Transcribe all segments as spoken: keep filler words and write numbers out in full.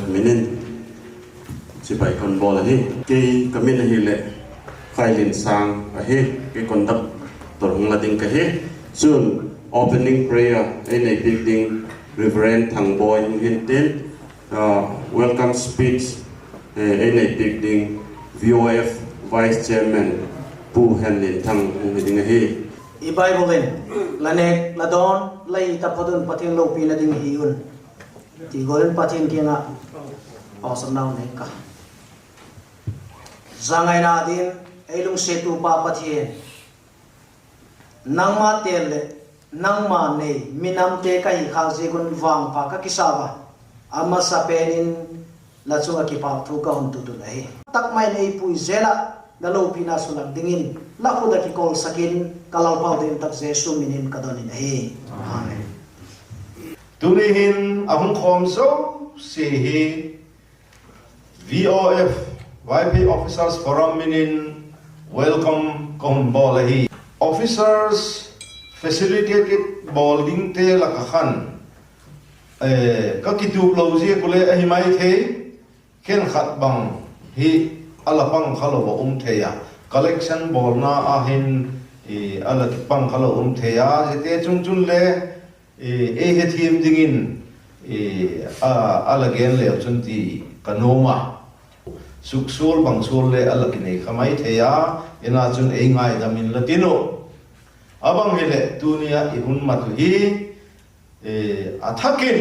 min in chibai ka hun bawl ahi. Kei ka min ahileh Khailinsang ahi, kei conductor hung la ding ka hi. Chun opening prayer ei nei piak ding Reverend Thangboi hung hin tin, welcome speech ei nei piak ding V O F Vice Chairman Pu Henlinthang hung hi ding ahi. I Bible in, La nêk, la dawn, la hi taphot un Pathian lopina ding hi un, ti gual in Pathian kiang ah pauchapna nei ka. Zangaina ding, ei lungsiattupa Pathian, nangma tel leh nangma nei minamte ka hi khâk ziak un vangpha ka kisa a, a masa pen in la chung ah kipakthu ka hun tut un ahi. Tak mai in ei pui zel ah, la lopina sulak dingin la khut ah kikolsak in, ka Lalpau ding tak Jesu min in ka don in ahi. Amen. Tuni hin a hung khawm zosia hi V O F, Vaiphei Officers Forum min in welcome ka hun bawl ahi. Officers facilitated bawl dingte lak ah khan ka kitup lo ziak u le ahi mai thei, khenkhat bang hi a la pang kha lo a um thei a, collection bawlna ah hin a la kipang kha lo um thei a, ziate chung chun le ei hethiam dingin a la gen leu chun ti ka nuam a. Suksual bangsual le a la kinei kha mai thei a, ina chun ei ngaidam in la tin u. A bang hileh tuni ah i hun mat u hi a thak in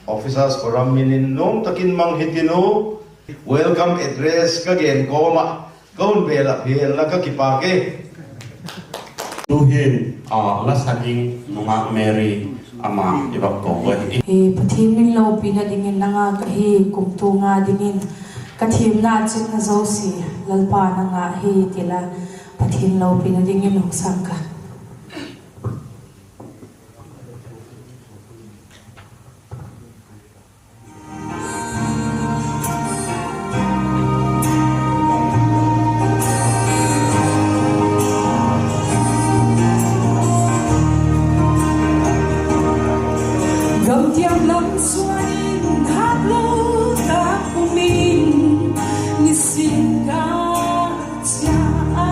Officers Forum min in nuam tak in mang hi tin u. Welcome address ka gen kawm ah ka hun bel ah hial la ka kipâk e. Tu'hin la sa ding nungak Mary ama i va ko ahi. Pathian min lopina dingin nang a ka hi, kumtuang a dingin ka thiamna chitna zosia Lalpa nang a hi, ti la Pathian lopina dingin hung sâng ka. Gamtiam lam suan in hâtlo tak um in, nisin ka chia a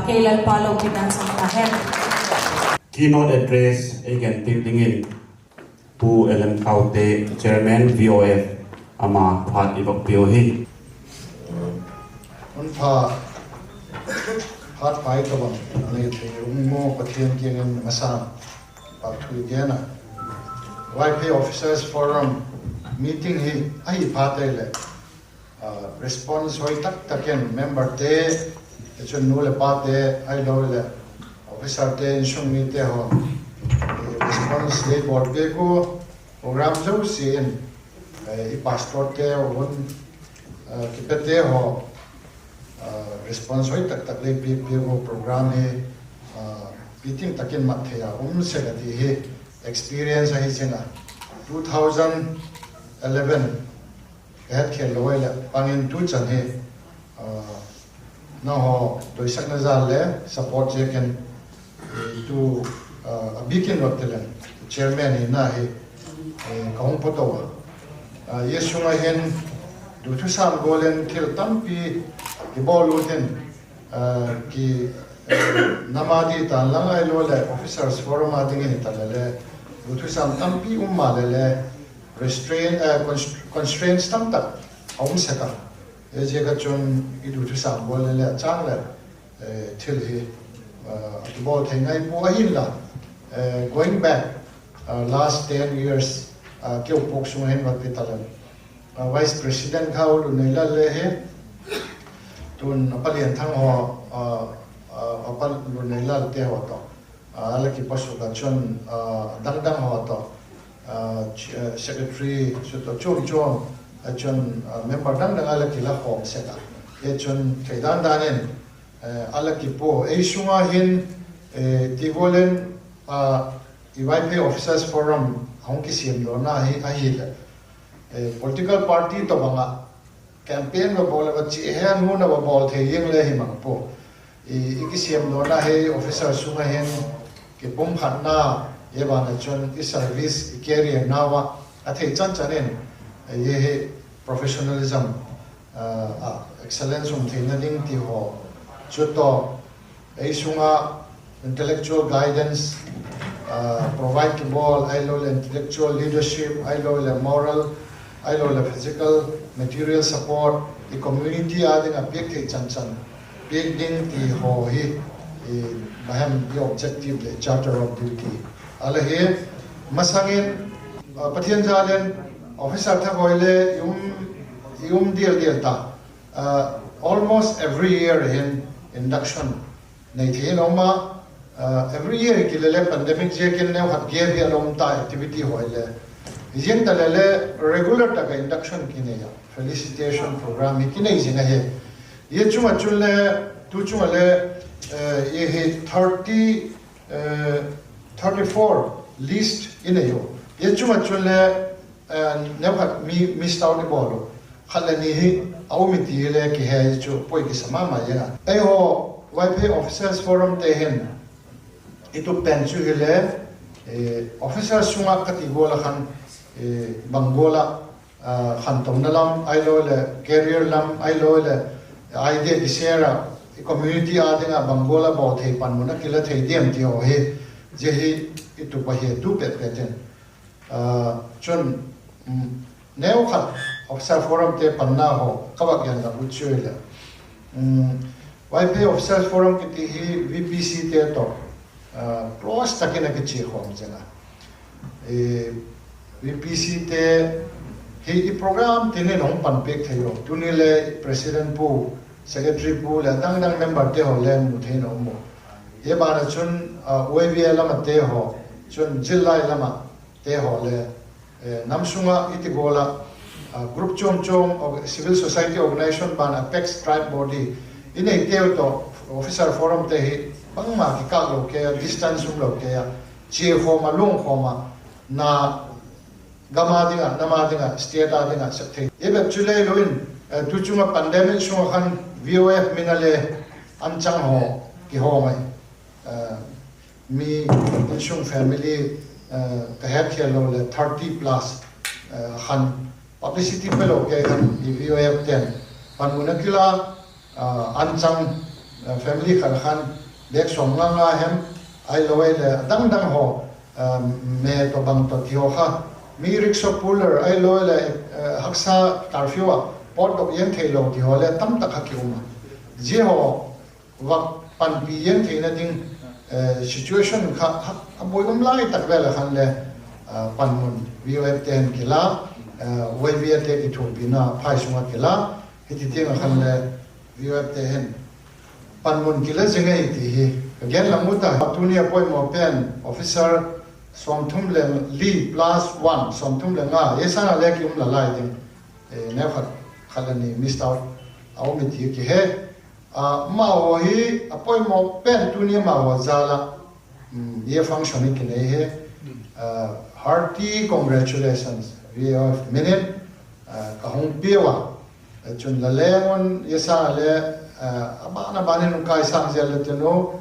Kei Lalpa lopi dan sawm ta hen. Keynote address ei gen piak dingin Pu L M Khaute, Chairman V O F, ama phat i vak piu hi. Hun pha, phat pha i ka bang nei thei um maw, Pathian kiang in masang phat thu i gen a. Vaiphei Officers Forum meeting hi ahi phat ei leh, ah, response hoi tak tak in memberte, chun nu leh pate, ahiloleh officerte, insung mite haw, eh, response lei bawl piak u, program zosia in, eh, i pastorte haw, eh, kipete haw, ah, response hoi tak tak lei piak piak u program hi, ah, piting tak in mat thei a um sek a ti hi experience ahi zing a. Two thousand eleven ka het khel lo ai leh pang in tu chan hi, ah, nanghaw doisakna jal leh support ziakin, eh, tu, ah, a bik in vak ti leng chairman hina hi, eh, ka hung pawt u a. Ah, zia sung ah hin duthusam gual in thil tampi kibawl ut in, ah, ki, eh, nam a di tan lang ahiloleh Officers Forum a dingin hi ta leh le, duthusam tampi um maleh le, restraint, eh, const-, constraints tam tak a um sek a. Ziaziak a chun i duthusam gual le le a chang leh, eh, thil hi, ah, a kibawl thei ngai pua ahinla, eh, going back, ah, last ten years, ah, keu puk sung hin vak ti ta leh, ah, Vice President kha U Lunneilal le hi, tun a pa Lianthang haw, ah, ah, a pa Lunneilal te haw tawh, ah, a la kipaw suk a chun, ah, dang dang haw tawh, ah, ch-, eh, secretary chu tawh chuam chuam, a chun, ah, member dang dang a la kila khawm sek a. Hi chun thei dan dan in, eh, a la kipua ei sung a hin, eh, ti gual in, ah, i Vaiphei Officers Forum hung kisiam lona hi ahileh, eh, political party tawh bang ah campaign va bawl a va chia hen hun a va bawl thei ding le hi mang pua. I, i kisiam lona hi officer sung a hin kipumkhatna, zia ban a chun i service i career nau a, a thei chan chan in, eh, zia hi professionalism, ah, ah, excellence um theina ding ti haw chu tawh, ei sung a intellectual guidance, ah, provide kibawl, ahiloleh intellectual leadership, ahiloleh moral, ahiloleh physical, material support, i community a ding a piak thei chan chan piak ding ti haw hi, i, mahem i objective leh charter of duty a la hi. Masang in, ah, Pathian jal in officer thak hoi le i um, i um dial dial ta. Ah, almost every year hin induction nei thei in um a, ah, every year kile le pandemic ziakin neukhat gap hi a la um ta activity hoi le. Ziang ta le le regular tak a induction kinei a, felicitation program hi kinei zing ahi. Zia chung a chun le, tu chung a le, eh, zia hi thirty, eh, thirty-four list i nei u. Zia chung a chun le, eh, neukhat mi, miss out i bawl u. Khat le ni hi a um i ti le kihe chu poi kisa ma ma zing a. Eihaw Vaiphei Officers Forum te hin i tup pen chu hile, eh, officer sung a ka ti gual a khan, eh, bang gual a, ah, khantona lam ahiloleh career lam ahiloleh idea kishare a, i community a ding a bang gual a bawl thei panmun a kila thei diam ti haw hi, zia hi i tup ahi tu pet pet in. Ah, chun, um, neukhat Officer Forum te panna haw ka va gen la u chu hile, um, Vaiphei Officers Forum kiti hi VPC te tawh, ah, close tak in a kichia khawm zing a. VPC te hi i program tin in hung panpiak thei u. Tuni le President pu, Secretary pu leh a dang dang member te haw le mu thei in a um u. Zia ban a chun, ah, YVA lam a te haw, chun zillai lam a te haw le, eh, nam sung a i ti gual a, ah, group chuam chuam, civil society organisation ban, apex tribe body i neiteu tawh, officer forum te hi bangma kikâl lo kei a, distance um lo kei a, chia khawm a, luang khawm a, na gam a ding a, nam a ding a, state a ding a sep thei. Zia bep chu le lo in, eh, tu chung a pandemic sung a khan VOF min a le anchang haw kihawm ai. Mi insung family, eh, ka het khel lo le thirty plus, eh, khan publicity pe lo kei khan VOF ten panmun a kila, ah, anchang family khat khan bag sawm nga nga hem, ahilo leh a dang dang haw, me tawh bang tawh ti haw kha, mi rickshaw puller ahilo leh haksa curfew ah pawtdok ziang theilo ti haw le tamtak kha ki um a. Zia haw vak panpi ziang theina ding situation kha a buai um lai tak vel ah khan le panmun V O F te hin kila, Y V A te kithuapina phai sung ah kila, hiti tiang ah khan le V O F te hin panmun kila zing ahi ti hi ka gen la mu ta. Tuni a poimaw pen officer sawmthum le li plus one, sawmthum le nga, zia sâng ah le ki um la lai ding, neukhat, khat le ni miss out a um hi ti ki he. Amau haw hi a poimaw pen tuni amau haw jal ah zia function hi kinei hi. Hearty congratulations V O F min in ka hung piau a. Chun la leng un zia sâng ah le a ban a ban in hung kai sâng zel la tin u,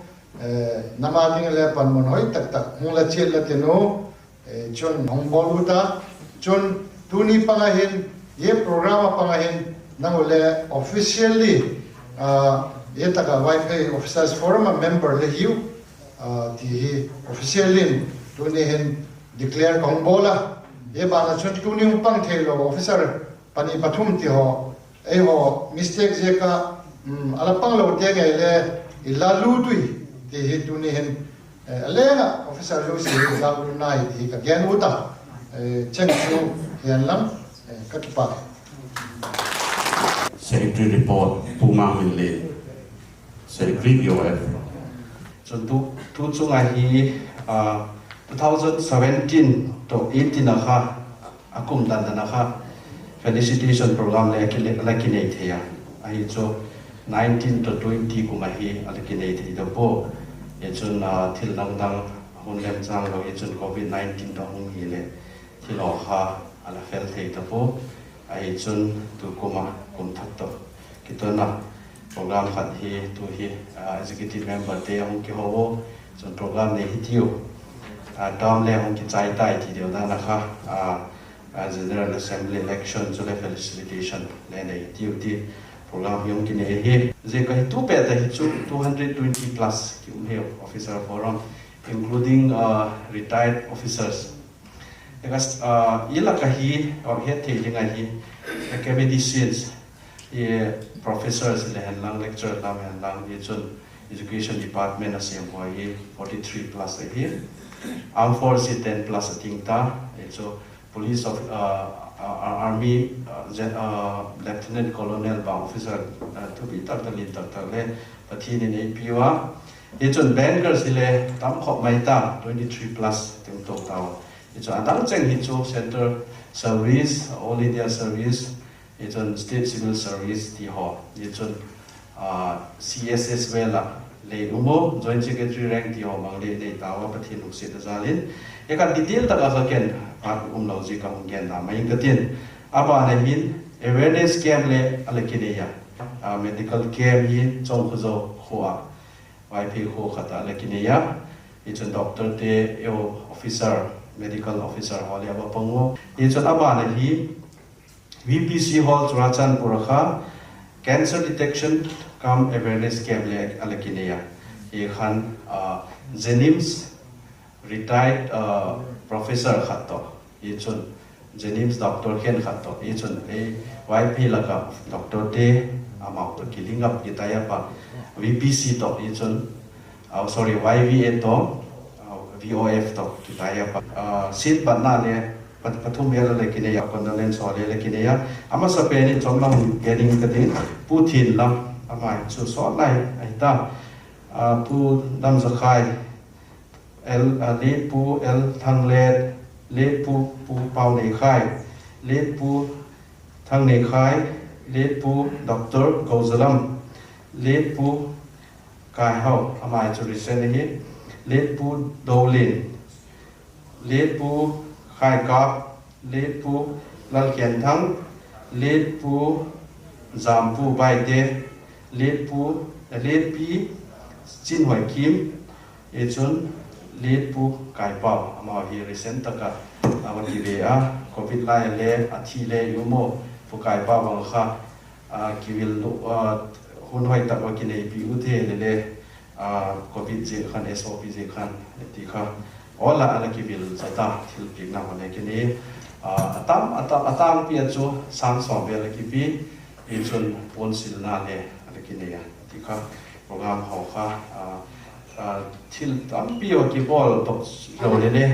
nam a ding le panmun hoi tak tak hung la chiat la tin u, chun hung bawl u ta. Chun tuni pang ah hin, zia program a pang ah hin, nang u le officially zia tak ah Vaiphei Officers Forum a member le hiu ti hi officially in tuni hin declare ka hung bawl a. Zia ban ah chun tuni hung pang theilo officer pani pathum ti haw, ei haw mistake ziak ah a la panglo te ngei le i la lut ui ti hi tuni hin a leng ah officer zosia hi la lut nai ti hi ka gen u ta. Cheng chu hian lam, ka kipak. Secretary report, Pu Mangminlen, Secretary V O F. Chun tu, tu chung ah hi two thousand seventeen tawh eighteen a kha a kum dan dan a kha felicitation program le a la kinei thei a. Ahi chu nineteen tawh twenty kum ah hi a la kinei thei ta pua. Hi chun thil dang dang hun lemchâng lo, hi chun covid nineteen tawh hung hileh thil haw kha a la fel thei ta pua. Ahi chun tu kum ah kum thak tawh kiton a program khat hi tu hi executive member te a hung kiho u, chun program nei hi tiu, term le hung kichai tai ti deu dan a kha General Assembly election chule felicitation le nei hi tiu ti program hi hung kinei hi. Zia ka hi tu pet a hi chu two hundred twenty plus ki um hi officer forum, including retired officers. I lak ah hi het thei ding ahi, academicians, professors le hen lang, lecturer lam hen lang, hi chun education department a siam haw hi forty three plus ahi, armed force hi ten plus a ting ta, hi chu police of, army, lieutenant colonel bang officer thupi tak tak, lian tak tak le Pathian in ei piu a. Hi chun bankers hile tam khop mai ta, twenty three plus ting to tau. Hi chun a dang cheng hi chu central service, all India service, hi chun state civil service ti haw, hi chun C S S vel ah lei um u, joint secretary rank ti haw bang le nei tau a, Pathian lungsiat a jal in. Hi kha detail tak a kha ken phat umlo ziak a hung gen da mai ing ka tin. A ban a hin awareness camp le a la kinei a, medical camp hi Chawngkhuzo khua ah, Vaiphei khua khat ah la kinei a. Hi chun doctorte, officer, medical officer haw le a va pang u. Hi chun a ban a hi V P C Hall Churachandpur a kha cancer detection cum awareness camp le a la kinei a. Hi khan JNIMS retired professor khat tawh, hi chun JNIMS doctor khenkhat tawh, hi chun ei Vaiphei lak ah doctorte, amau tawh ki link up, ki tie up a, V P C tawh, hi chun, sorry, Y V A tawh, V O F tawh ki tie up a, seat batna le pathum vel a la kinei a, condolence haw le la kinei a. A masapen in chawm lam gen ing ka tin, Pu Thianlam, ama hi chu sawt lai ahi ta, Pu Damzakhai, le Pu L Thanglet, le Pu, Pu Pauneikhai, le Pu Thangneikhai, le Pu Doctor Gozalam, le Pu Kaihau, ama hi chu recent ahi, le Pu Dolin, le Pu Khaikap, le Pu Lalkhenthang, le Pu Jampu Baite, le Pu, le Pi Chinhoikim, hi chun le Pu Kaipau, amau hi recent tak ah a va kive a, covid lai le a thi le i um u, Pu Kaipau bang kha kivil Hun hoi tak a kineipi u te le le, a, covid ziak khan, S O P ziak khan, ti kha, awl a la kivil zat a, thilpiakna haw le kinei, a, a tam, a tam, a tampi a chu sâng sawm vel a kipi, hi chun puansilna le a la kinei a, ti kha, program haw kha, a, a, thil tampi haw kibawl dok lo le le,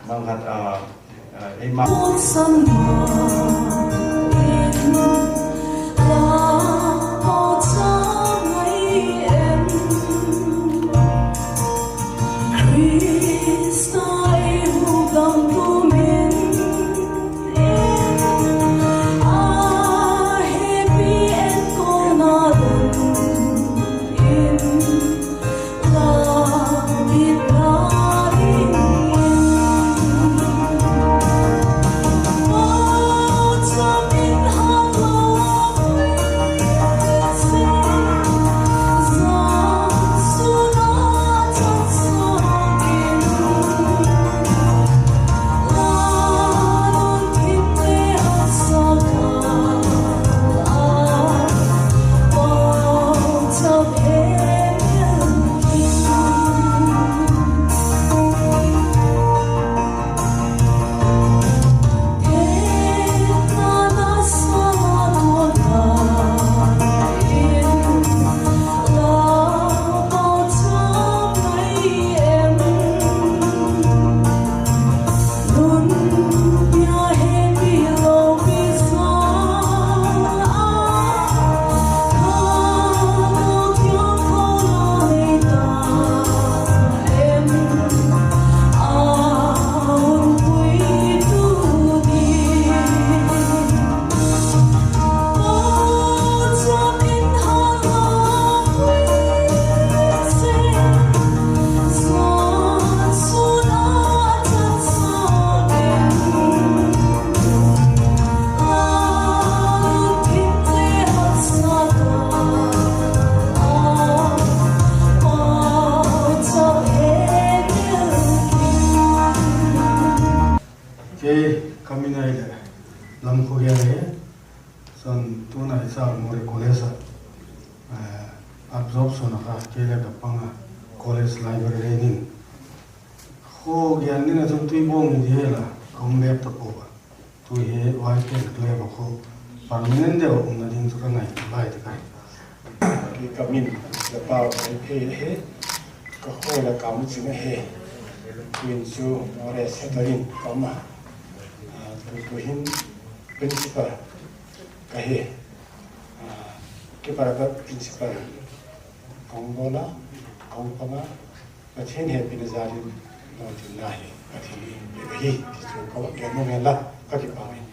bang khat, a, a, eima Kei ka min ahileh Lamkhawgen ahi. Chun tuna hi chu Moreh College ah, eh, absorption a kha kei le ka pang a, college librarian in. Khaw gen ding ah chun Tuibuang hi ti hela ka um bep ta pua a. Tu hi Vaiphei ka le va khu permanent deu umna ding chu ka ngai lai tak ahi. Kei ka min Lalpau Vaiphei ahi, ka khaw la Kamuching ahi. Tu'hin chu Moreh Centre in ka um a, a, tu, tu hin principal ka hi. A, keeper ka principal ka hung bawl a, ka hung pang a, Pathian hepina jal in lawtinna hi Pathian in pe ahi ti chu ka va gen nuam hen la, ka kipâk in.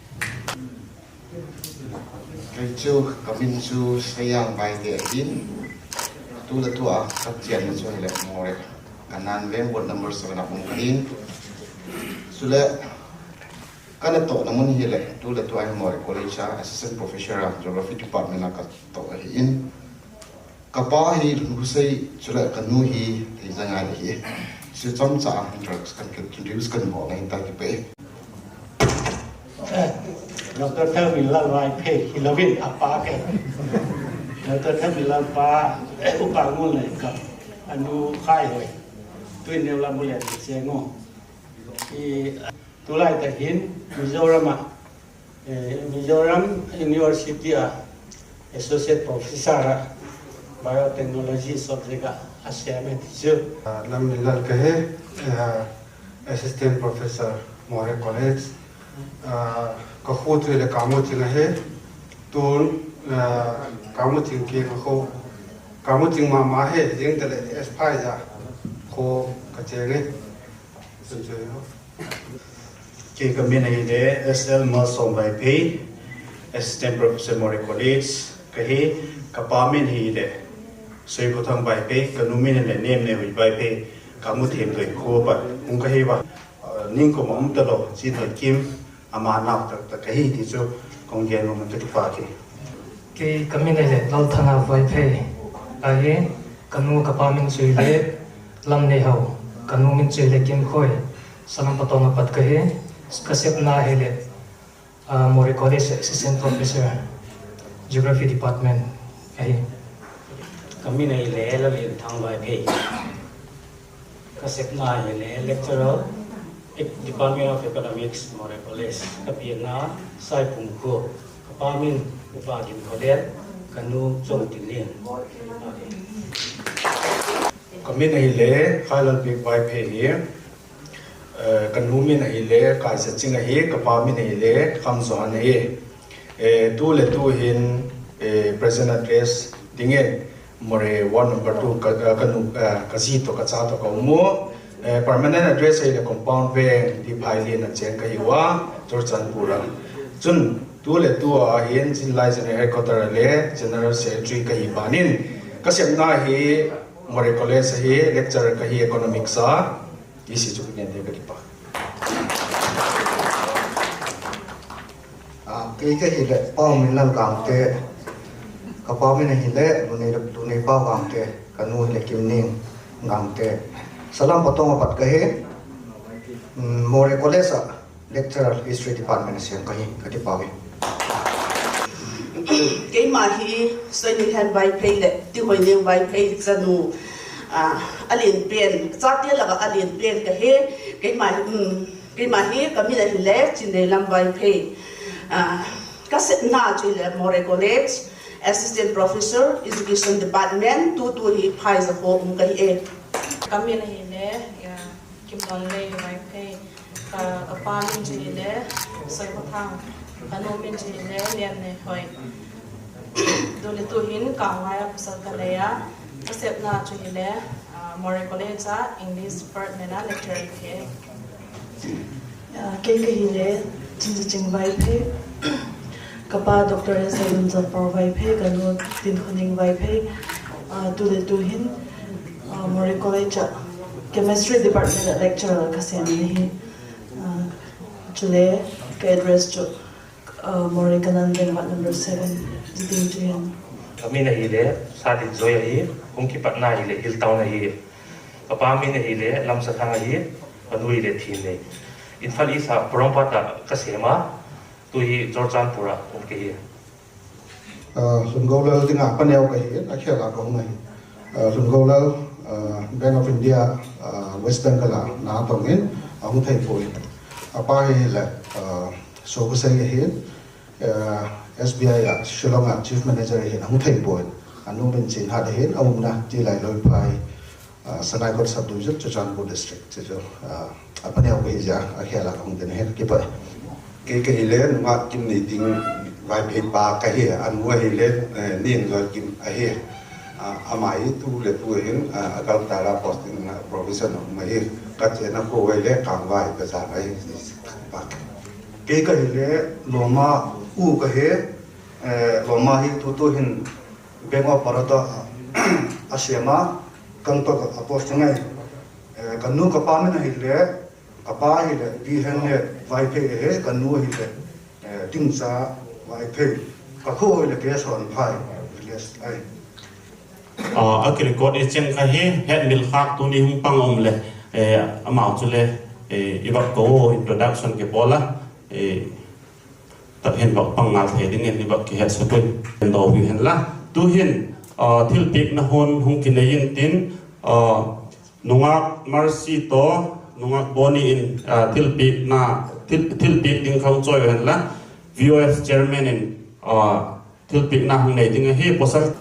Kei chu ka min chu Sayang Baite ahi'n, tu le tu a ka chianna chu hileh Moreh, Kanan Veng ward number seven a um ka hi'n. Chuleh ka na tawhna mun hileh tu le tu a hi Moreh College a Assistant Professor a Geography Department a ka tawh ahi in. Ka pa hi Husei, chuleh ka nu hi Theizangai ahi. Chu chamcha introduce kan, introduce kan bawl a hin ta kipe. Doctor Thanminlal Vaiphei hilo in a pa kei. Doctor Thanminlal pa, Upa Ngulneikham, a nu Khaihoi. Tu'hin New Lambulane cheng u. Tulai tak hin Mizoram ah, eh, Mizoram University ah Associate Professor ah Biotechnology subject ah a sêm e ti chu. Ah, Lamminlal ka hi, ah, Assistant Professor Moreh College. Ah, ka khua chu le Kamuching ahi. Tun, ah, Kamuching kiang a khu, Kamuching ma ma hi, zing ta le Esphaiza khu ka cheng e. Kei ka min ahile S L Malsawm Vaiphei, Assistant Professor Moreh College ka hi, ka pa min hile Soiputhang Vaiphei, ka nu min hile Nemneihoi Vaiphei, Kamuthemdoi khua pat hung ka hi ua, ningkum a um talo, Chinhoikim ama nau tak tak ka hi ti chu ka hung gen nuam a, ka kipâk hi. Kei ka min ahile Lalthanga Vaiphei ahi, ka nu ka pa min chu hile Lamneihau, ka nu min chu hile Kimkhoi, Salampatong a pat ka hi, ka sepna hile, ah, Moreh College Assistant Professor, Geography Department ahi. Ka min ahile Lalianthang Vaiphei. Ka sepna ahile lecturer, Department of Economics, Moreh College. Ka pianna Saipum khua. Ka pa min Upa Gimkholet, ka nu Chongtinlian. Ka min ahile Khailalpiak Vaiphei hi. Ka nu min ahile Kaisaching ahi, ka pa min ahile Khamzohan ahi. Tu leh tu hin present address dingin Moreh ward number two ka, ka nu, ka zi tawh ka cha tawh ka um u. Permanent address ahile compound veng Diphailian a chêng ka hiu a, Churachandpur a. Chun tu leh tu a hin zillai General Headquarter a le General Secretary ka hi ban in, ka sepna hi Moreh College ahi, lecturer ka hi economics a, ti si chu ka gen ding ka kipak. Kei ka hileh Pauminlal Gangte, ka pa min ahile Lunei, Luneipau Gangte, ka nu hile Kimning Gangte. Salam Patong a pat ka hi, Moreh College a lecturer history department a siam ka hi, ka kipak e. Keima hi Soinilhem Vaiphei leh Tihoiniang Vaiphei chanu, a lian pen, chate lak ah a lian pen ka hi. Keima hi ka min ahile Chinneilam Vaiphei. Ka sepna chu hile Moreh College, Assistant Professor, Education Department, tutu hi phai za kha um ka hi e. Ka min ahile Kimdonlei Vaiphei, ka, ka pa min chu hile Soikhawthang, ka nu min chu hile Lianneihoi. Tu leh tu hin Kangvai a pasal ka nei a, ka sepna chu hile Moreh College a English department a lecturer ka hi. Kei ka hile Chinzaching Vaiphei, ka pa Doctor S. Lunzalpau Vaiphei, ka nu Tinkhoneng Vaiphei. Tu leh tu hin Moreh College a chemistry department a lecturer ka sem ahi. Chule ka address chu Moreh Canaan Veng ward number seven, zia ding chu hin. Ka min ahile Sadinzoi ahi, hung kipatna ahile Hilltown ahi. Ka pa min ahile Lamsathang ahi, ka nu hile Thinnei. Imphal East a Porompat ah ka sem a, tu hi Churachandpur ah um ka hi. Lungolal ding a paneu ka hi, a khel a ka hung ahi. Lungolal, Bank of India, West Bengal a na tong in, a hung thei pua in. A pa hile Sogusei ahi, S B I a Shillong a chief manager ahi, a hung thei pua in. A nu min Chinhat ahi, a umna Tilailoiphai, Sanaikot Sub-Division, Churachandpur District chu, a paneu ka hi zia a khel a ka hung ding ahi, ka kipak. Kei ka hile Nunga Kimneiting Vaiphei pa ka hi, a nu ahile Niangzoi Kim ahi. Ama hi tu leh tu hin a Calcutta a posting, professor a um ahi. Ka chênna khua ahile Kangvai ka zang ahi. Kei ka hile Lawma u ka hi, Lawma hi tutu hin Bank of Baroda a siam a, Gangtok a posting ahi. Ka nu ka pa min ahile, ka pa hile Bihenle Vaiphei ahi, ka nu hile Tingcha Vaiphei. Ka khua hile Kesawnphai village ahi. A kirecord i cheng kha hi, hetmil khâk tuni hung pang um leh, amau chule i vak ko introduction kibawl a, tak hin vak pang ngal thei dingin i vak kihetsak un, en do hi hen la. Tu'hin thilpiakna hun hung kinei intin, Nungak Mercy tawh Nungak Bonnie in thilpiakna, thil, thilpiak ding kha hung chawi hen la, V O F chairman in thilpiakna hung nei ding ahi, pawsal.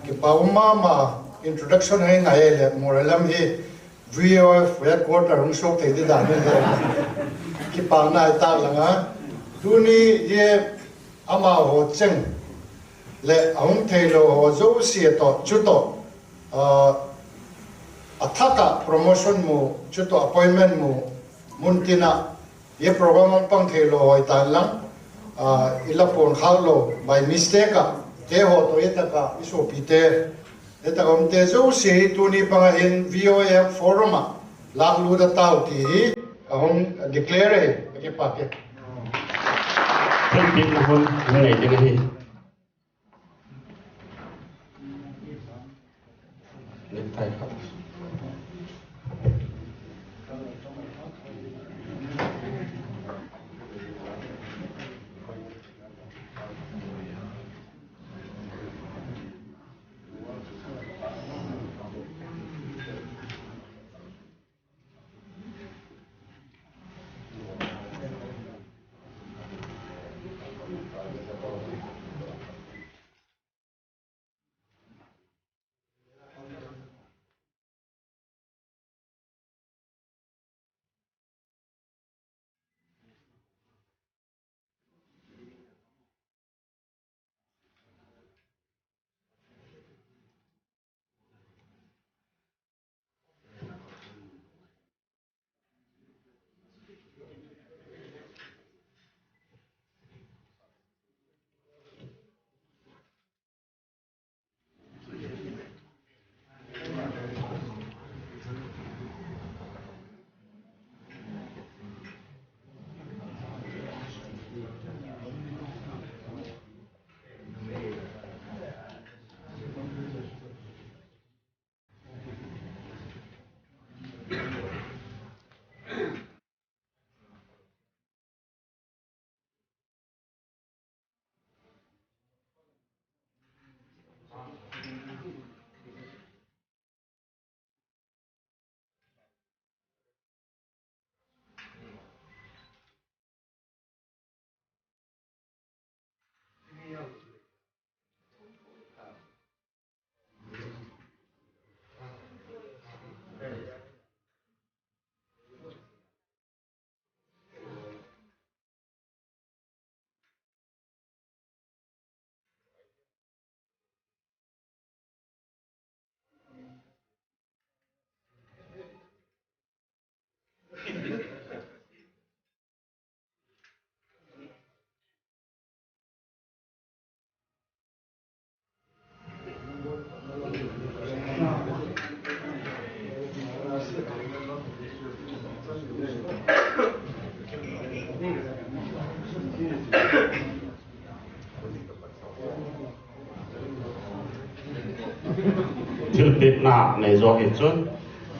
Kipak um ma ma, introduction hei ngai le Moreh lam hi V O F headquarter hung suak thei di dan in le kipakna i tâk lang a. Tuni hi amau haw cheng leh a hung theilo haw zosia tawh, chu tawh, a thak ah promotion mu, chu tawh appointment mu, mun tin ah, i program hung pang theilo haw i tan lang, i la puan khâk lo, by mistake ah, te haw tawh i tak ah, i suapite, i tak ah umte zosia hi tuni pang ah hin V O F forum ah lâklut a tau ti hi ka hung declare hi, ka kipak e. Thilpiakna hun hung nei ding ahi. Thilpiakna nei zaw hi chun,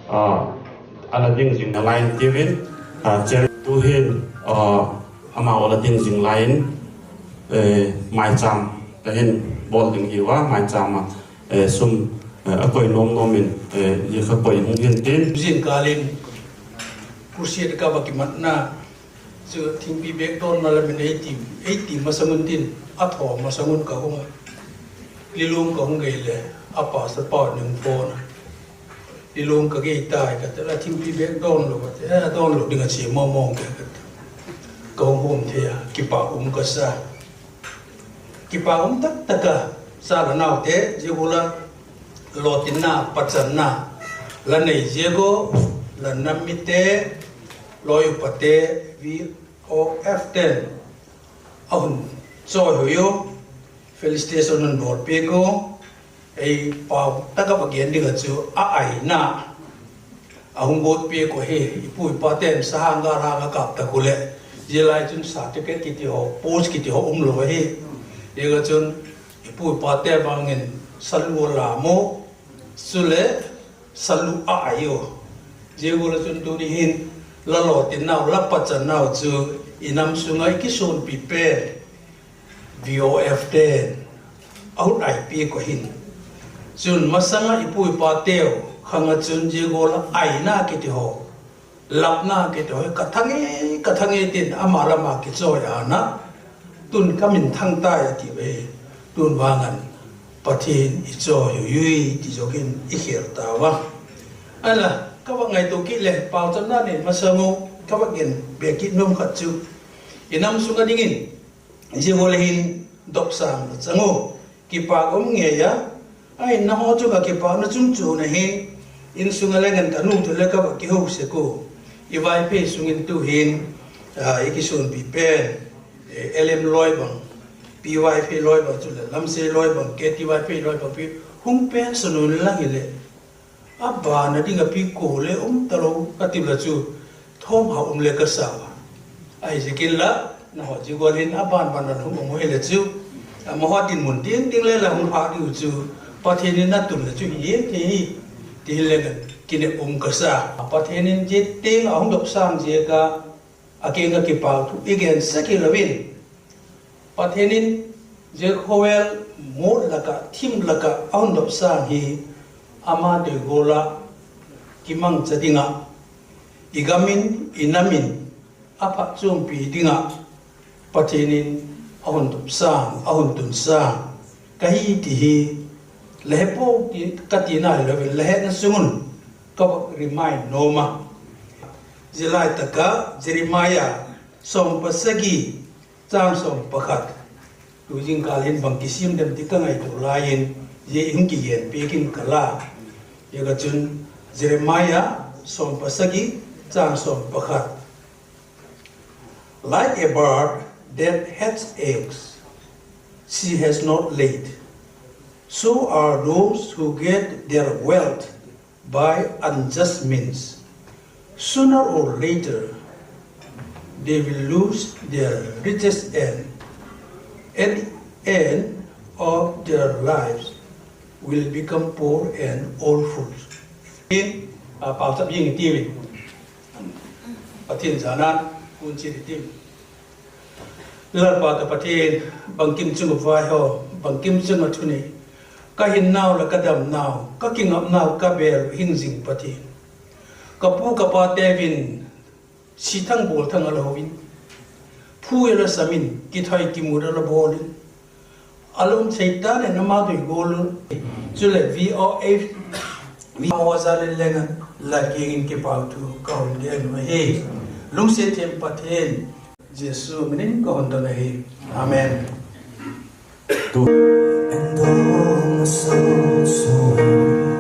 a la ding zing nalai in tiu in, tu'hin, amau a la ding zing lai in, maichâm ka hin bawl ding hiu a, maichâm ah sum a koi nuam nuam in, zia kha koi hung hin tin. Zingkâl in crusade ka va kimatna chu thingpi bêk dawnna lam in ei ti, ei ti masang un tin, a thaw masang un ka hung a, Lilung ka hung gei leh, a pastor pa ning phone a, Lilung ka gei tai ka ti a, thingpi bêk dawn lo a ti a, dawn lo ding a chia mawngmawng ke ka ti. Ka hung hum thei a, kipâk um ka sa. Kipâk um tak tak a, cha la naute zia gual a lawtinna, pachanna la nei ziak un, la nam mite, lawi upate, V O F te'n a hun chawihoih u, felicitation hun bawlpiak u. Ei pau tak a va gen ding ah chu a aina a hung guat piak uh ahi. I pu i pate'n sahang gâl hang a kâp tak uh leh, zia lai chun certificate kiti haw, post kiti haw um lo ahi. Ziak ah chun i pu i pate vang in salu a lam u, chuleh salu a ai u. Zia gual ah chun tuni hin la lawtinnau, la pachannau chu i nam sung ah i kisuanpi pen V O F te'n a hun ai piak uh ahi. Chun masang ah i pu i pateu khang ah chun zia gual ah aina kiti haw, lapna kiti haw ka thang e, ka thang e tin ama lam a kichawi a na, tun ka min thang tai a ti ve. Tun vang an Pathian i chawihoih ui ti zawk in i khêl tau a. Ahinla, ka va ngaitua kit leh pauchapna nei masang u, ka va gen bêk kit nuam khat chu, i nam sung a dingin zia gual hin dopsâng la chang u, kipâk um ngei a. Ahin nanghaw chung ah kipâkna chungchuang ahi. Insung a leng an ka nu tu leh ka va kiho sek u, i Vaiphei sung in tu'hin i kisuanpi pen, L M lawi bang, Pi Vaiphei lawi bang chuleh Lamsei lawi bang, K T Vaiphei lawi bang pi hung pension un la hileh, a ban a ding ah pi kua le um talo ka ti la chu, thawmhau um le ka sa a. Ahiziakin la, nanghaw zia gual hin a ban ban a hung um u hile chu, amahaw dinmun tiang tiang le la hung phâk diu chu, Pathian in a tun le chu hi thei hi, ti hin le kinep um ka sa. Pathian in zia tiang a hung dopsâng ziak a, a kiang ah kipâk thu i gen sek hilo in, Pathian in zia khawvel mût lak ah, thim lak ah a hun dopsâng hi, ama doi gual ah kimangcha ding ah, i gam in, i nam in a phatchuampi ding ah Pathian in a hun dopsâng, a hun tunsâng ka hi ti hi la he puai ti ka tina hilo in, la hetna sung un ka va remind nuam a. Zia lai tak ah Jeremiah sawm pasagi, châng sawm pakhat, tu zingkâl hin bang kisiam dem ti ka ngaitua lai in, zia i hung kigen piak in ka la. Ziak ah chun Jeremiah sawm pasagi, châng sawm pakhat. Like a bird that hatches eggs she has not laid, so are those who get their wealth by unjust means. Sooner or later, they will lose their riches and at the end of their lives will become poor and all fools. In, a pauchap ing i tiu in, Pathian zana kun chi i tiu. Lalpa ka Pathian, bangkim chung ah vaihawm, bangkim chung ah thunei, ka hinnau leh ka damnau, ka kingapnau ka bêl hing zing Pathian, ka pu ka pate vin sithang bawlthang a la ho in, phu a la sam in, kithai kimut a la bawl in, a la um thei ta leh ama doi gual u, chuleh V O F, V O F a za le leng an la kiang in kipâk thu ka hun gen u ahi. Lungsiat thiam Pathian Jesu min in ka hun don ahi. Amen. And though my soul so weary,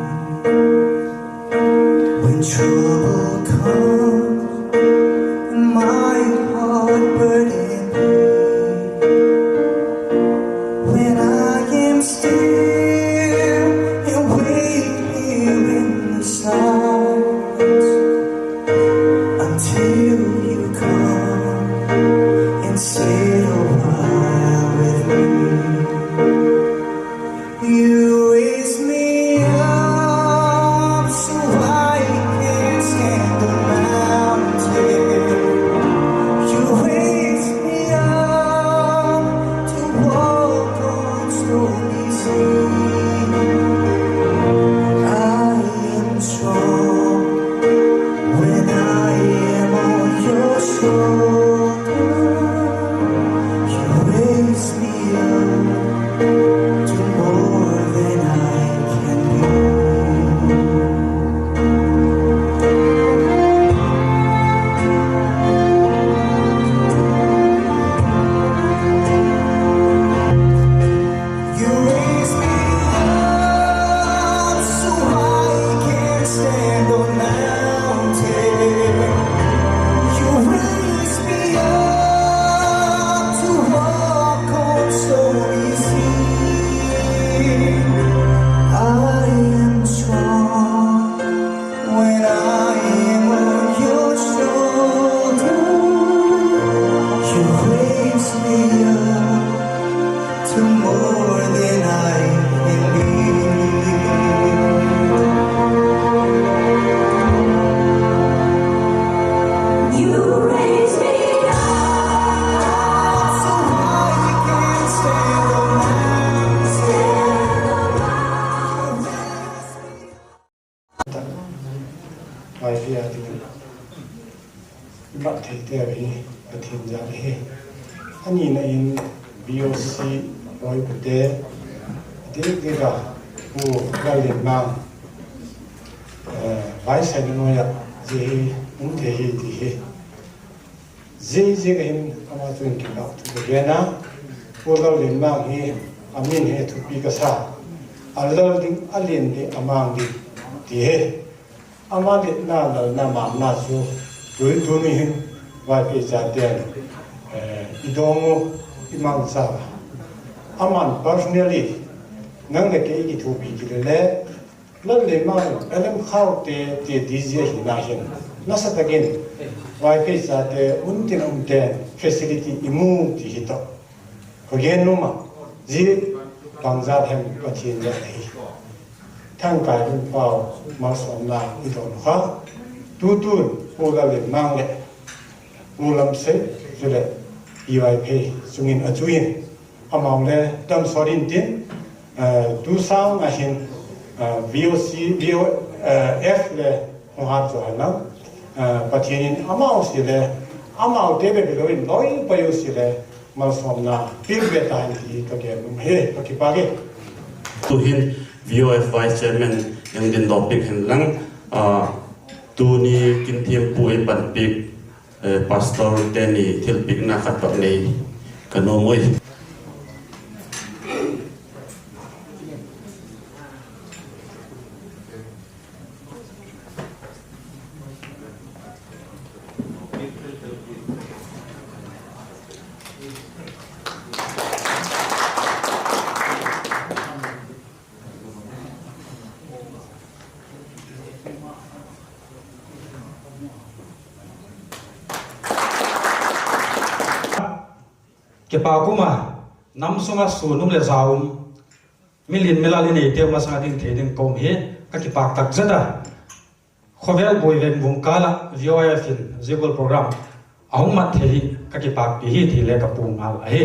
when trouble comes and my heart burdened, when I am still and wait here in the silence until you come. Sit a while with me. You raise me up so I can stand the mountain. You raise me up to walk on stormy sea. I am strong when I am on your shoulder. You raise me up to more than I can be. You raise me up so I can stand on mountain. You raise me up to walk on stormy sea. I am strong when I am on your shoulder. You raise me up to more than I can be. You raise me up so I can stand on mountains. Vaiphei a ding i mat theite hi Pathian jal ahi. A nina in V O C lawipute, a dik dik a Pu Lallianmang, eh, vaisaina nuai ah zia hi um thei hi ti hi. Zia ziak ah hin ama chung in kipâk thu ka gen a, Pu Lallianmang hi a min hi thupi ka sa, a lal ding, a lian ding, a mang ding ti hi. Ama lianna, lalna, mangna chu tuni, tuni hin Vaiphei chate'n, eh, i dawng u, i mangcha. Ama'n personally, nang leh kei i kithuapi kile le, Lallianmang, L M Khaute ti D G ahina hin, nasa tak in Vaiphei chate, mun tin a umte'n facility i mu ti hi tawh ka gen nuam a, zia bangzat hem Pathian jal ahi. Thangkai Lunpau malsawmna i don kha, tu tun Pu Lallianmang leh Pu Lamsei chuleh Pi Vaiphei chung in a chu in, amau le damsawt intin, eh, tu sâng a hin, eh, V O C, V O F le hung hat zaw hen lang, eh, Pathian in amau sia le, amaute bep hilo in lawipai u sia le, malsawmna pil ve ta hen ti ka gen nuam hi, ka kipâk e. Tu'hin V O F Vice Chairman hung ding dawk piak hen lang, ah, tuni kinthiampu ei panpiak, eh, Pastor teni thilpiakna khat vak nei ka nuam ui. Kipâk um a, nam sung ah suan um leh za um, mi lian mi lal i neite masang a ding thei ding ka um hi, ka kipâk tak zet a. Khawvel buai veng vung kâl ah V O F in zia gual program a hung mat thei hi ka kipâkpi hi ti le ka pung ngal ahi.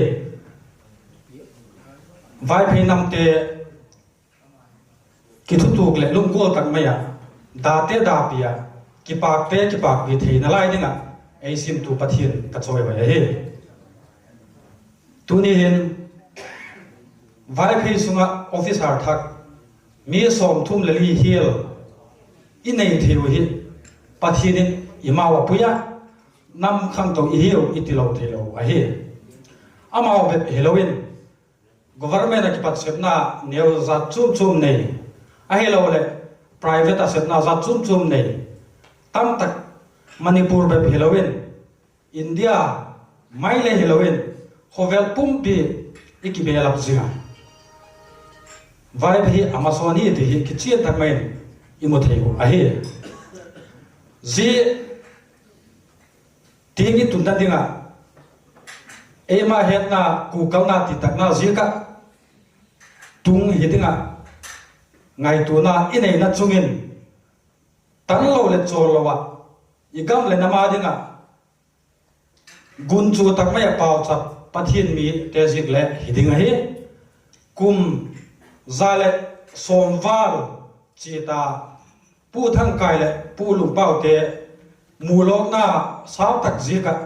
Vaiphei namte kithutuak leh lungkual tak mai ah, date dapi ah, kipâkte kipâkpi theina lai ding ah ei simtu Pathian ka chawihoi ahi. Tuni hin Vaiphei sung ah officer thak mi sawmthum leh li hial i nei thei u hi, Pathian in i mau a pui a, nam khangto i hiu i tilo theilo ahi. Amau bep hilo in, government ah kipat sepna neu zat chuam chuam nei, ahiloleh private ah sepna zat chuam chuam nei, tamtak Manipur bep hilo in, India mai le hilo in, khawvel pumpi i kibelap zing a, Vaiphei hi a masawn hi ti hi kichian tak mai in i mu thei uh ahi. Zia tiang i tunna ding ah eima hetna, kukalna, titakna ziak ah tung hi ding ah ngaituana i neina chung in, tan lo leh chawl lo ah, i gam leh nam â ding ah gunchu tak mai ah pauchap Pathian mite ziak le hi ding ahi. Kum za leh sawm val chia ta Pu Thangkai leh Pu Lungpaute mu lawkna sau tak ziak ah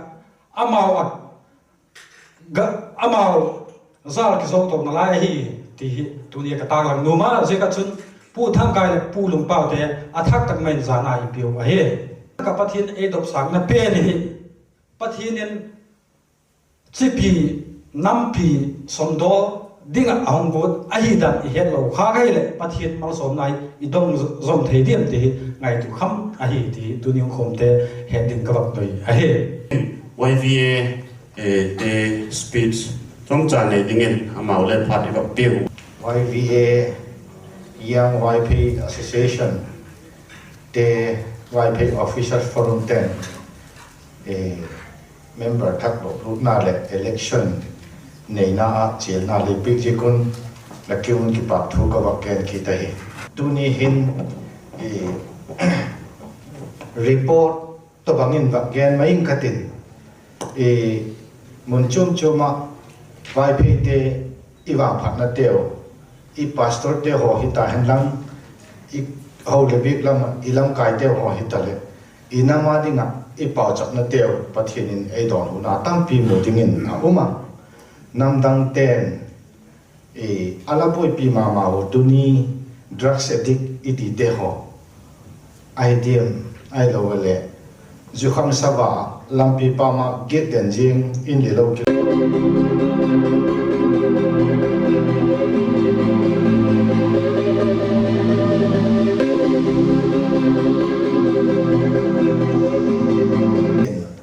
amau a amau jâl kizo tona lai ahi ti hi tuni a ka tâklang nuam a, ziak ah chun Pu Thangkai leh Pu Lungpaute a thak tak mai in zana i piu ahi. Ka Pathian ei dopsâkna pen hi Pathian in chipi, nampi, sawmdawl ding ah a hung guat ahi dan i hetlo kha ahileh Pathian malsawmna i dong zom thei diam ti hi ngaitua kham ahi ti tuni hung khawmte het ding ka vak doi ahi. Y V A te speech chomcha nei dingin amau le phat i vak piu. Y V A, Young Vaiphei Association te, Vaiphei Officers Forum ten member thak lo lutna leh election neina ah chialna lei piak ziak un, la kiang un kipâkthu ka vak gen kit ahi. Tuni hin report tawhbang in vak gen mai ing ka tin, mun chuam chuam ah Vaipheite i vangphatnateu, i pastorte haw hita henlang, i ho leh biak lam ah i lamkaiteu haw hitaleh, i nam â ding ah i pauchapnateu Pathian in ei dawnhuna tampi mu dingin a um a. Namdangte'n a la buaipi ma ma uh tuni drugs addict i tite haw ahi diam, ahilo leh zukham sava lampi pâm ah giak den ziang in lilo ki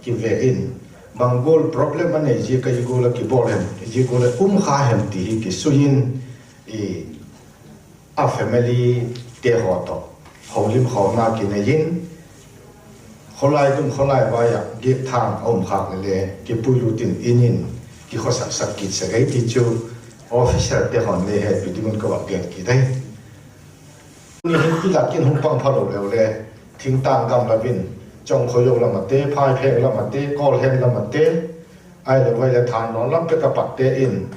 kive in, bang gual problem a nei ziak a zia gual a kibawl hem, zia gual a um kha hem ti hi kisui in, a familyte haw tawh holimkhawmna kinei in, khawlai dum khawlai vai ah giak thâng a um khâk leh le kipuilut in, in in kikhawsak sak kit sek ei ti chu officerte haw'n le hepi ding un ka vak gen kit ahi. Ni hin i lak in hung pang phalo leu le, thingtâng gamla in, Chawngkhoyo lam ate, Phaipheng lam ate, Kawlhen lam ate, ahiloleh Thanlon lam pek a patte in,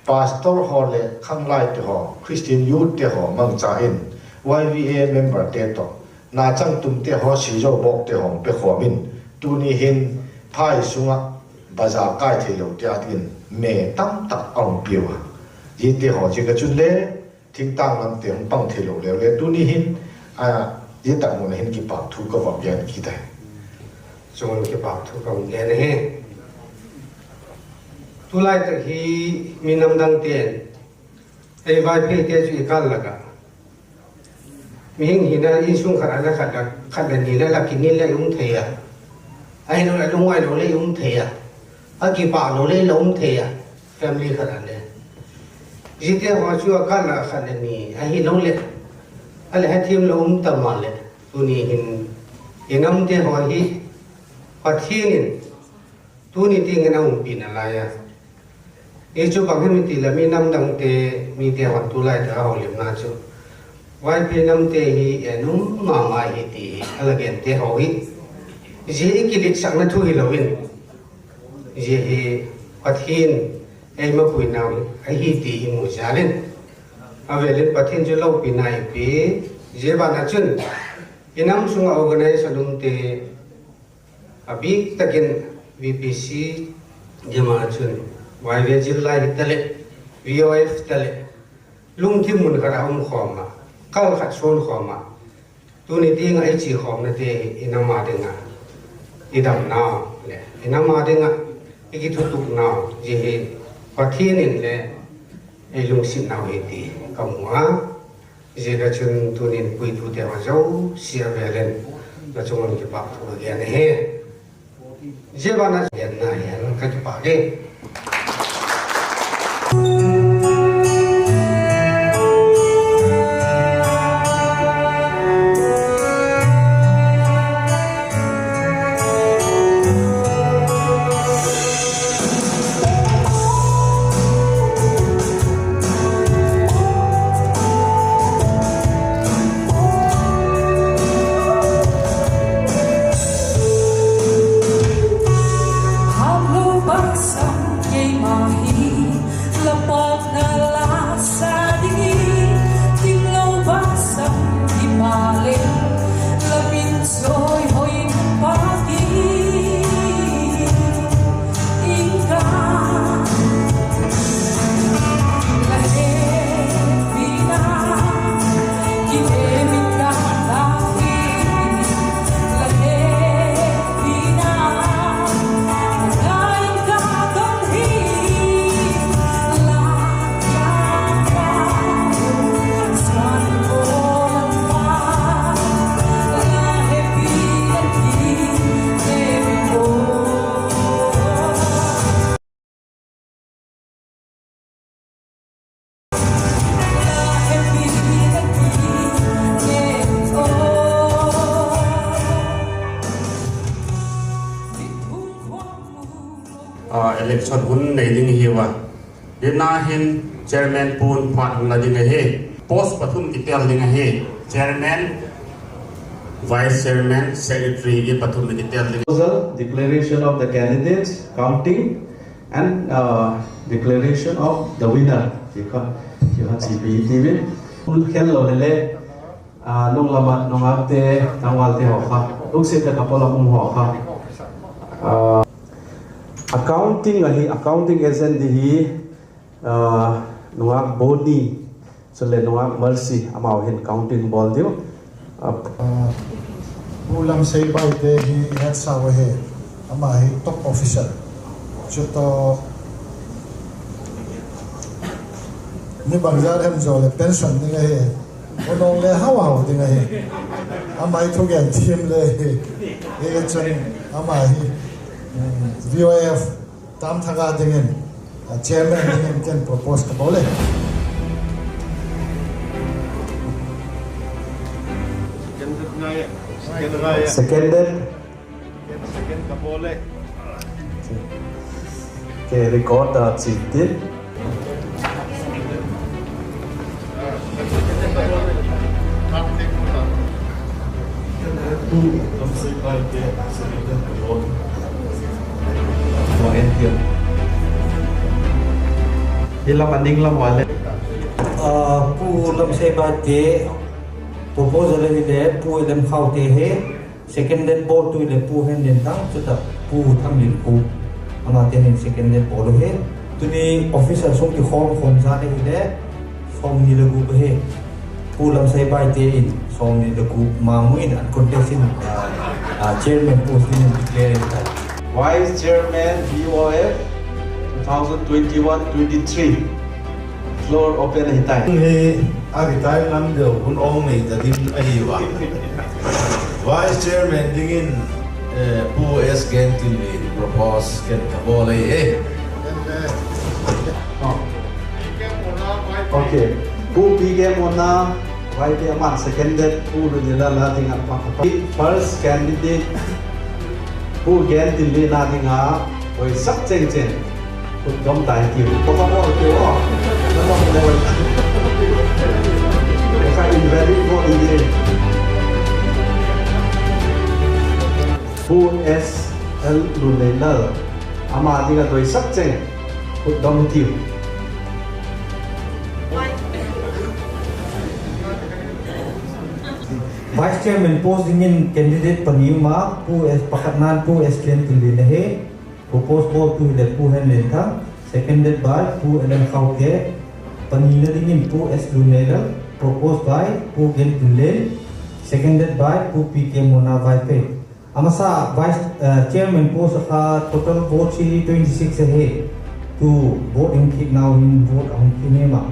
pastor haw leh khanglaite haw, Christian youthte haw mangcha in, Y V A memberte tawh, nachangtumte haw, sizo bawkte haw pekhawm in, tuni hin phai sung ah bazar kai theilote â dingin me tamtak a hung piu a. Ziate haw ziak a chun le, thingtâng lamte hung pang theilo leu le tuni hin, zia tak mun a hin kipâkthu ka vak gen kit ahi. Chun kipâkthu ka vak gen ahi. Tulai tak hi mi namdangte'n ei Vaipheite chu i kâl lak ah, mihing hina insung khat a la khat, khat le ni le la kinil le i um thei a, ahiloleh lungngailo le i um thei a, a kipâklo le la um thei a, family khat a le. Ziate haw chu a kâl lak ah khat le ni ahiloleh a le hethiamlo um ta maleh, tuni hin i namte haw hi Pathian in tuni tiang in a umpi nalai a. Hi chu bang hem i ti leh mi namdangte, mite haw'n tulai tak a holimna chu Vaiphei namte hi en um ma ma hi ti hi a la gente haw hi, zia i kiletsakna thu hilo in, zia hi Pathian ei mapuinau ahi ti i mu jal in, a vêl in Pathian chu lopina i pia. Zia ban ah chun i nam sung ah organization umte, a bîk tak in V P C gam ah chun, Y V A zillai hitaleh, V O F taleh, lungthim mun khat ah um khawm ah, kal khat suan khawm ah, tuni tiang ah i chi khawmnate hi i nam â ding ah i damnau leh i nam â ding ah i kithutuknau, zia hi Pathian in le ei lungsinnau hi ti ka mu a. Ziak a chun tuni'n puitute haw zosia vêl in la chung un kipâkthu ka gen ahi. Zia ban ah genna hi ka kipâk e. Election hun nei ding hi ua. Hi na hin chairman pu'n phat hun la ding ahi. Post pathum kitel ding ahi. Chairman, vice chairman, secretary, i pathum kitel ding. Proposal, declaration of the candidates, counting, and, uh, declaration of the winner. Hi kha, hi kha chi pi ti min. Khel lo le le, ah, nung lam ah nungakte, tangvalte haw kha, lungsiat tak ah pawlam um haw kha. Ah, accounting ahi, accounting agent di hi, ah, nungak Boni, chule nungak Mercy, amau hin counting bawl diu. Ah, Pu Lamseibaite hi hetsau ahi, ama hi top officer. Chu tawh, ni bangzat hem zaw leh pension ding ahi. Unawng le hau hau ding ahi. Ama hi thugen thiam le hi. Hi chun ama hi, mm, V O F tam thak a dingin, a chairman dingin ken propose ka bawl e. Seconded. Ke record a chi tin. Hi lam a ning lam a le, ah, Pu Lamseibaite proposal ahile Pu Lemkhaute hi, seconded bawltu hile Pu Henlenthang, chuta Pu Thanglinkhup, amate hin seconded bawl uhi. Tuni officer sung kikhawm khawm zat ahile sawmni le gup ahi. Pu Lamseibaite in sawmni le gup mang in an contest in, ah, ah, chairman post in declare in tai. Vice Chairman V O F two thousand twenty-one twenty-three. Floor open ahi tai. Hi a retire lam deu hun awng nei ta ding ahi ua. Vice Chairman dingin, eh, Pu S Gentinlen propose ken ka bawl ahi e. Okay. Pu P K Mona, Vaiphei, aman seconded Pu Lunelal a ding ah pakhat. First candidate, Pu Gentinlen a ding a, voisak cheng cheng khut dom tai tiu. Ka bawl tiu a. Ka bawl tiu. Ka invalid vote hi. Pu S L Lunelal, ama ding a voisak cheng khut dom tiu. Vice Chairman post dingin candidate pani um a, Pu S, pakhatna'n Pu S Gentinlen ahi, propose bawltu hile Pu Henlenthang, seconded by Pu L M Khaute, panina dingin Pu S Lunelal, proposed by Pu Gentinlen, seconded by Pu P K Mona Vaiphei. A masa vice, eh, chairman post a kha total vote hi twenty six ahi. Tu vote in khit nau hin vote a hung khin hi ma.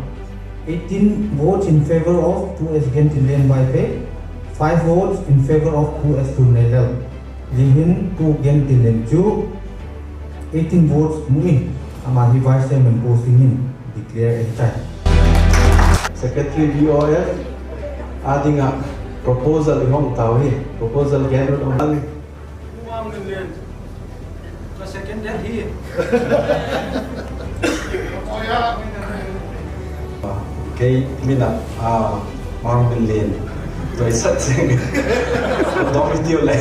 Eighteen votes in favour of Pu S Gentinlen Vaiphei, five votes in favour of Pu S Lunelal. Zia hin Pu Gentinlen chu eighteen votes mu in, ama hi vice chairman post dingin declare ahi tai. Secretary V O F a ding ah proposal i hong tau hi, proposal gen ut um. Ka second ding hi. Kei min a, a, Mangminlen. Doisak cheng. Dom i tiu le.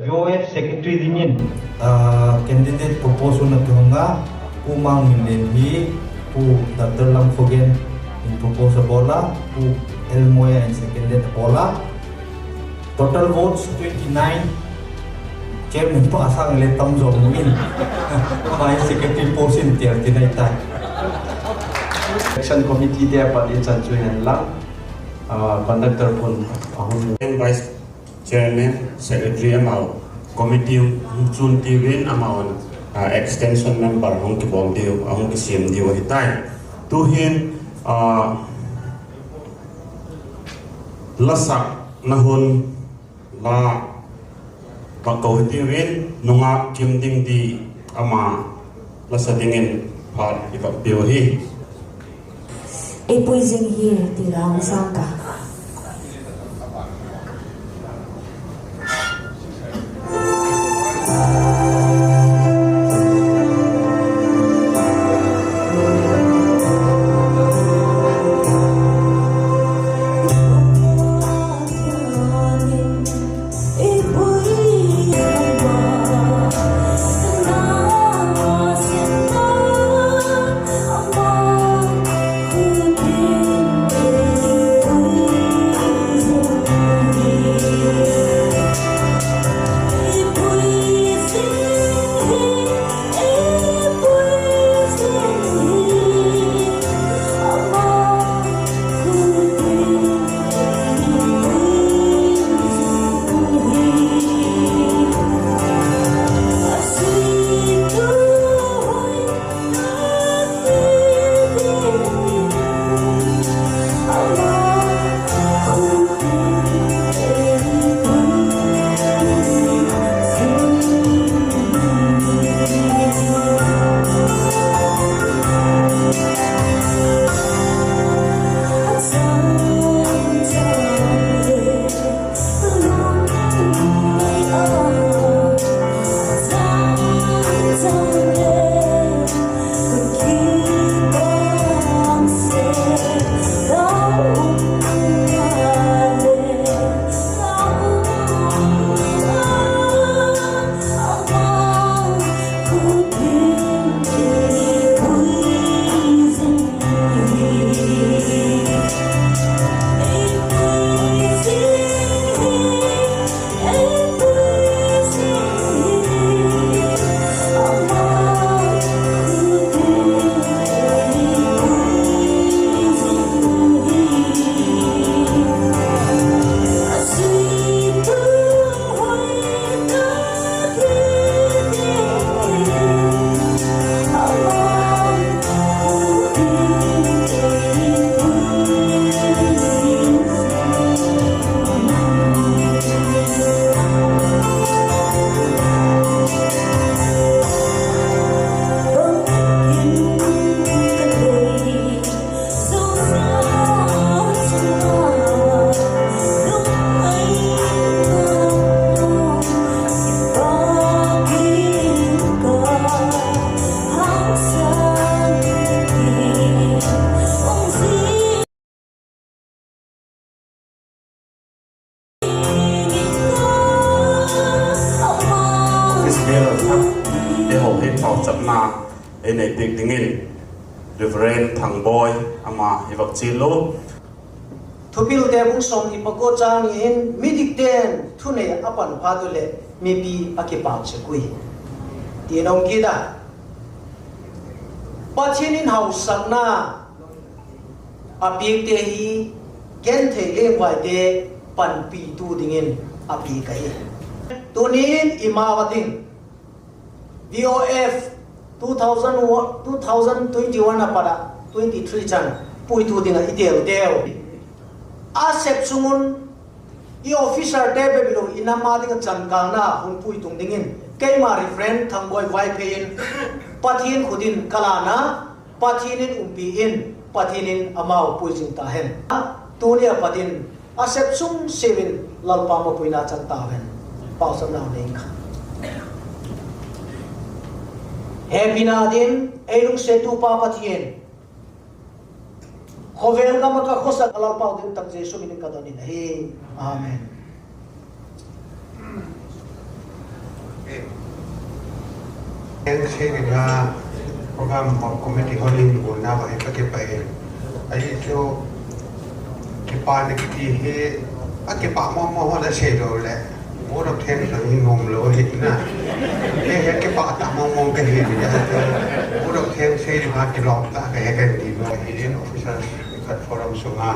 V O F secretary dingin, ah, candidate propose na tuhunga, Pu Mangminlen hi, Pu Doctor Lamkhogen in propose a bawl a, Pu L Moya in seconded a bawl a. Total votes twenty nine. Chairman pa sang le tam zo mu in. Ama hi secretary post in tial ti nai tai. Election committee te a pat in chan chu hen lang. Ah, conductor pun a hun. Vice Chairman, Secretary amau committee hung chun tiu in amau, ah, extension member hung kibawm diu, a hung kisiam diu ahi tai. Tuhin, ah, la sakna hun la bak ko hi tiu in nungak kim ding di ama Masa dingin phat i vak piu hi. I pui zing hi ti lau sâng ka. Office bearer khat te haw hi pauchapna ei nei piak dingin Reverend Thangboi ama i vak chial u. Thupilte bung sawmni pakua châng ni hin midikte'n thunei a pan phat uleh mipi a kipâk sek ui, ti'n a um kit a. Pathian in hausakna a piakte hi genthei lengvaite panpitu dingin a piak ahi. Tuni'n i ma a ding V O F two thousand, two thousand twenty-one a pat ah twenty three chan puitu ding ah i telteu. A sep sung un i officerte bep hilo i nam a ding ah chankângna hun puitung dingin keima Reverend Thangboi Vaiphei in Pathian khut in ka lân a, Pathian in umpi in, Pathian in amau pui zing ta hen. Tuni a pat in a sep sung siau in Lalpa mapuina chang ta hen. Pauchapna nei ing ka. Hepina ding ei lungsiattupa Pathian, khawvel gam ah ka khawsak Lalpau ding tak Jesu min in ka don in ahi. Amen. Eng se ni na program committee hol in bu na va hi ka kipâk e. Ahi chu kipâkna kiti hi a kipâk mawng mawng hol a sei lo leh vote of thanks hi nuam lo hi na. He he kipâk ta mawng mawng ka hi ni a. Vote of thanks hi ni a kilawm ta ka he ka ti lo hi in officers khat forum sung a.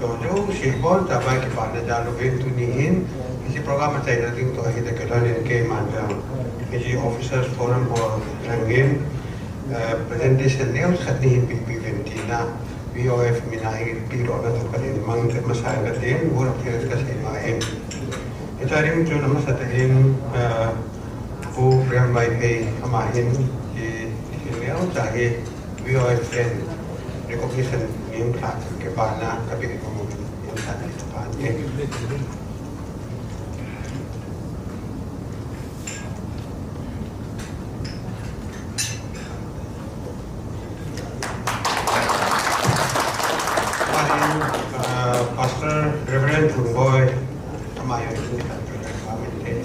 Tawh zosia bawn ta bai kipâkna da lo in tuni hin, hiche program a chaina ding tawh hi ta ka don in keiman jong hiche officers forum hall lang in, presentation neu khat ni hin pipi ven tina V O F min a hin pi lo na tawh ka hin mang masa ka tin, vote of thanks ka sei ma in. Hiche ding chun a masa ta hin, Pu Prem Vaiphei ama hin, hi Tahi, V O F ten recognition ni um khat kipâkna ka piak nuam in, ni um khat kipâk in. Pastor Reverend Thunboi, ama hi ni khat kipâk in.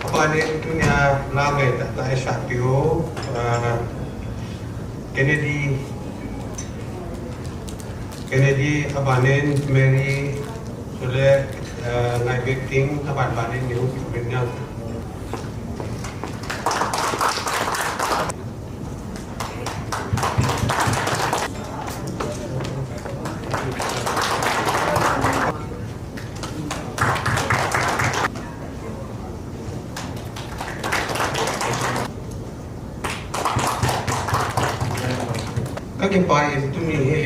A ban in tuni a la ngei tak tak i sakpiu, Kennedy, Kennedy, a ban in Mary, chule Ngaibekting, a ban ban in ni um khat in. Ka kipak in tuni hi,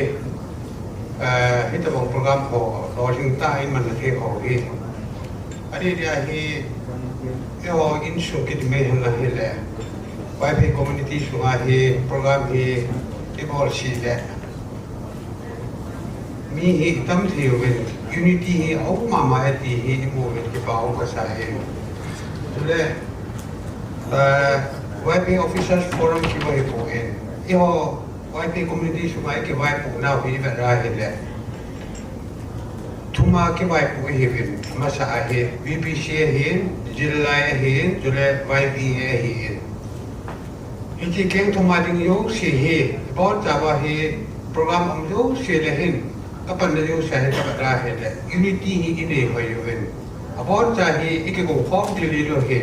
hitobang program haw lawlhing tak in manna thei haw hi, a di dia hi, eihaw insung kiti mai hen la hileh, Vaiphei community sung a hi program hi i bawl si leh mi hi i tam thei uvin, unity hi a um ma ma e ti hi i mu uvin kipak um ka sa hi. Chule, Vaiphei Officers Forum kipat hi pua in, eihaw Vaiphei community sung a i kivaipuanau hi i vet a hileh, thum a kivaipu i hiu in, a masa ahi V B C ahi'n, Zillai ahi'n, chule Y B A ahi'n. Hiche keng thum a ding zosia hi, bawn chau a hi, program um zosia le hin, ka panna zosia hi ka vet a hileh unity hi i nei hoi uvin, a bawn chau hi i kikum khawm ding lilo hi.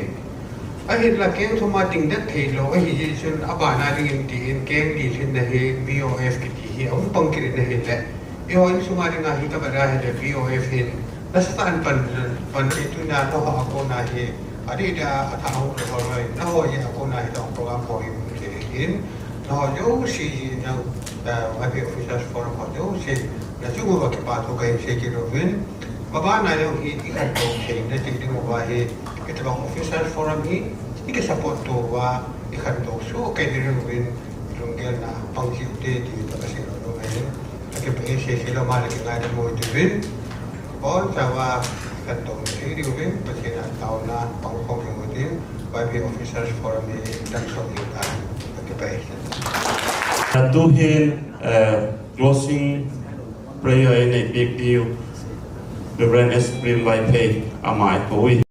Ahinla keng thum a ding det theilo ahi ziak chun a ban a dingin ti in keng li hinna hi V O F kiti hi a hung pang kit in ahileh, eihaw insung a ding a hi ka vet a hileh V O F hin nasa tak in pan, pan ti tuni a nanghaw a kona hi, a di dia a tha hung lo hoi, nanghaw a kona hi tawh program haw hi um thei in, nanghaw zosia hi nang, Vaiphei Officers Forum haw zosia, na chung ua kipakthu ka hin sei kit uvin, maban a jong hi i khanto theina ti ding ua hi, hitobang Officers Forum hi i kisupport tua, i khanto suak kei ding uvin, lunggêlna pang ziute ti tawh ka sei lo ding ahi. A kipak e, sei sei lo ma leh kingaidam ui tiu in, bawn chau a i khanto thei ding uvin Pathian a tauna pang khawm ding u tin, Vaiphei Officers Forum hi damsak ding ka, a kipak e. Tu'hin closing prayer ei nei piak diu Reverend S Lim Vaiphei ama i ko ui.